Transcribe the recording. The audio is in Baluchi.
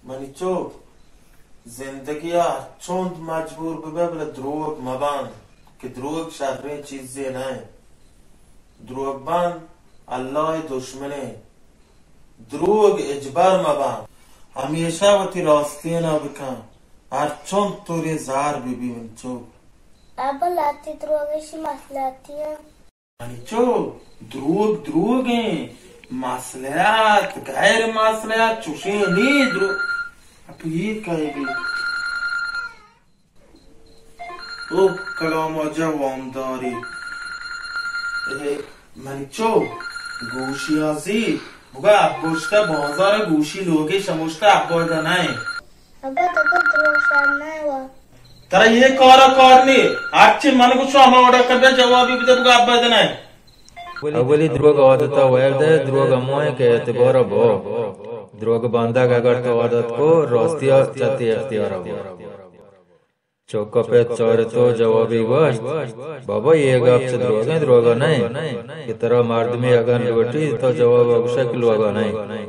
منی چک، زندگی ءَ ہرچنت مجبور بہ بئے، بلے دروگ مہ بند کہ دروگ شریں چیزے نہ انت۔ دروگ بند اللہ ءِ دشمنے۔ دروگ ہچبر مہ بند۔ ہمیشہ وتی راستینا بکن، ہرچنت توری زار بہ بی منی چک۔ ابا، لہتے دروگ ایشی مصلحتی انت۔ منی چک، دروگ دروگ انت، مصلحت، غیر مصلحت چوشیں نی درو-، اپو یہ کئے بی؟ او کلام واجہ وامداری۔ اے منی چک، گوشی ازی، بگا ابا اشتہ بازار گوشی لوگے شموشتہ ابا ادا نئے۔ ابا تو کو دروگ شر نہ وا۔ ترا یہ کارا کار نی، ہرچی من گوشو ہما وڑا کبے جوابی بدے، بگا ابا ادا نئے۔ اولی دروگ عادتا ویل دے، دروگ ہمو انت کہ اعتبار بو۔ دروگ بندگ اگر تو عادت کو، راستی چہ تئی اختیار بو۔ چک ءَ پت چارت ءُ جوابی گوشت، بابا، اے گپ چہ دروگیں دروگ ءَ نہ انت کہ ترا مردمے اگن لوٹیت تو جواب ءَ گوشئے کہ لوگ ءَ نہ انت۔